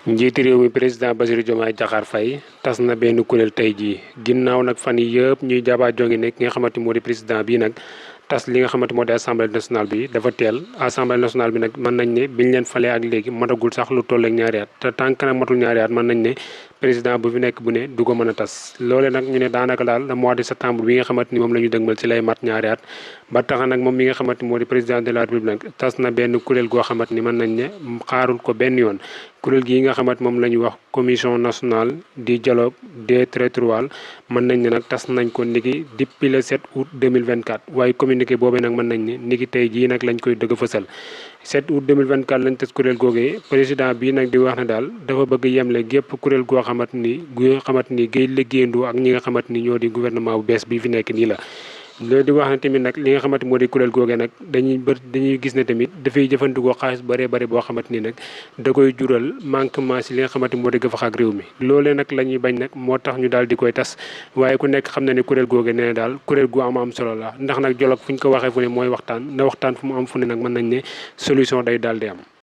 njiiti réew mi président Bassirou Diomaye Diakhar Faye tas na benn kuréel tey jii ginnaaw nag fan yi yëpp ñuy jaaba jongi ne ki nga xamante moo di président bii nag tas li nga xamante moo di assemblée nationale bi dafa teel assemblée nationale bi nag mën nañ ne biñ leen falee ak léegi matagul sax lu toll ak ñaari at te tànk nag matul ñaari at mën nañ ne président bu fi nekk bu ne du ko mën a tas loole nag ñu ne daanaka daal le mois de septembre bi nga xamante ni moom la ñu dëgmal ci lay mat ñaari at ba tax nag moom mi nga xamante ni moo di président de la république nag tas na benn kuréel goo xamante ni mën nañ ne xaarul ko benn yoon kuréel gii nga xamante moom la ñuy wax commission nationale du dialogue des territoires mën nañ ne nag tas nañ ko niki depuis le 7 août 2024 waaye communiqué boobee nag mën nañ ne niki tey jii nag lañ koy dëgg fësal 7 août 2024 lañ tas kuréel googee président bii nag di wax ne daal dafa bëgg yemle gépp kuréel goo xamante ni géey liggéeyandoo ak ñi nga xamante ni ñoo di gouvernement bu bees bi fi nekk nii la loolu di wax ne tamit nag li nga xamante moo di kuréel googee nag dañuy gis ne tamit dafay jëfandikoo xaalis bëree bëri boo xamante ni nag da koy jural manquement si li nga xamante moo di gëfax ak réew mi loolee nag la ñuy bañ nag moo tax ñu daal di koy tas waaye ku nekk xam na ne kuréel googee nee na daal kuréel gu am solo la ndax nag joloog fu ñu ko waxee fu ne mooy waxtaan na waxtaan fu mu am fu ne nag mën nañ ne solution day daal di am